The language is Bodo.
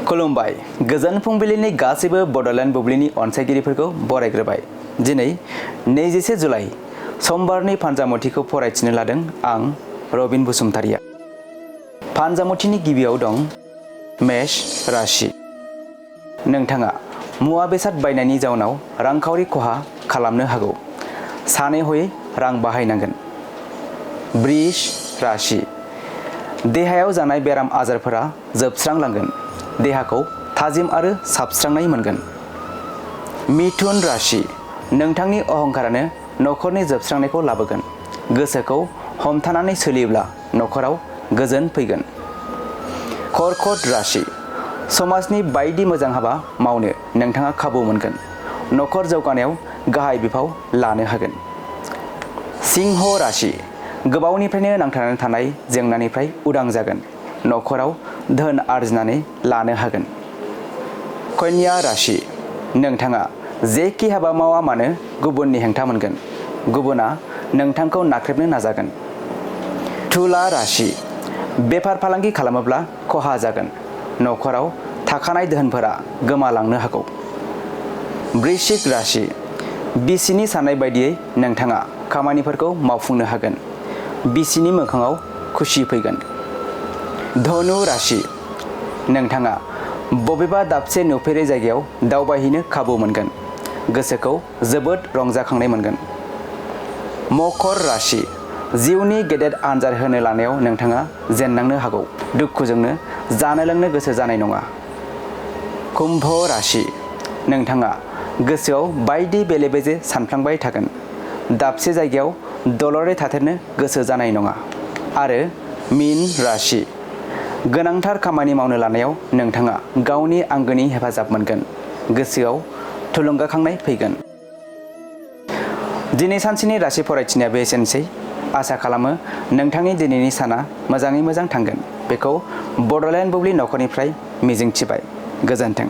खुलुमबाय गोजोन फुंबिलिनि गासैबो बड'लेण्ड बुब्लिनि अनसायगिरिफोरखौ बरायग्रोबाय। दिनै 21 जुलाइ समबारनि फानजामुथिखौ फरायथिनो लादों आं रबिन बसुमतारिया। फानजामुथिनि गिबियाव दं मेष राशि। नोंथाङा मुवा बेसाद बायनायनि जाउनाव रांखावरि खहा खालामनो हागौ। सानै हयै रां बाहायनांगोन। बृष राशि। देहायाव जानाय बेराम आजारफोरा जोबस्रांलांगोन। देहाखौ थाजिम आरो साबस्रांनाय मोनगोन। मिथुन राशि। नोंथांनि अहंकारानो नखरनि जोबस्रांनायखौ लाबोगोन। गोसोखौ हमथानानै सोलियोब्ला नखराव गोजोन फैगोन। कर्कट राशि। समाजनि बायदि मोजां हाबा मावनो नोंथाङा खाबु मोनगोन। नखर जौगानायाव गाहाय बिफाव लानो हागोन। सिंह राशि। गोबावनिफ्रायनो नांथानानै थानाय जेंनानिफ्राय उदां जागोन। नखराव धोन आरजिनानै लानो हागोन। कन्या राशि। नोंथाङा जेखि हाबा मावा मानो गुबुननि हेंथा मोनगोन। गुबुना नोंथांखौ नाख्रेबनो नाजागोन। तुला राशि। बेफार फालांगि खालामोब्ला खहा जागोन। नखराव थाखानाय धोनफोरा गोमालांनो हागौ। वृश्चिक राशि। बिसिनि साननाय बायदियै नोंथाङा खामानिफोरखौ मावफुंनो हागोन। बिसिनि मोखाङाव खुसि फैगोन। धनु राशि। नोंथाङा बबेबा दाबसे नुफेरै जायगायाव दावबायहैनो खाबु मोनगोन। गोसोखौ जोबोद रंजाखांनाय मोनगोन। मकर राशि। जिउनि गेदेर आनजाद होनो लानायाव नोंथाङा जेननांनो हागौ। दुखुजोंनो जानो लोंनो गोसो जानाय नङा। कुम्भ राशि। नोंथाङा गोसोआव बायदि बेले बेजे सानफ्लांबाय थागोन। दाबसे जायगायाव दलरै थाथेरनो गोसो जानाय नङा। आरो मीन राशि। गोनांथार खामानि मावनो लानायाव नोंथाङा गावनि आंगोनि हेफाजाब मोनगोन। गोसोआव थुलुंगाखांनाय फैगोन। दिनै सानसेनि राशि फरायथिनायाबो एसेनोसै। आसा खालामो नोंथांनि दिनैनि साना मोजाङै मोजां थांगोन। बेखौ बड'लेण्ड बुब्लि नखरनिफ्राय मिजिंथिबाय। गोजोन्थों।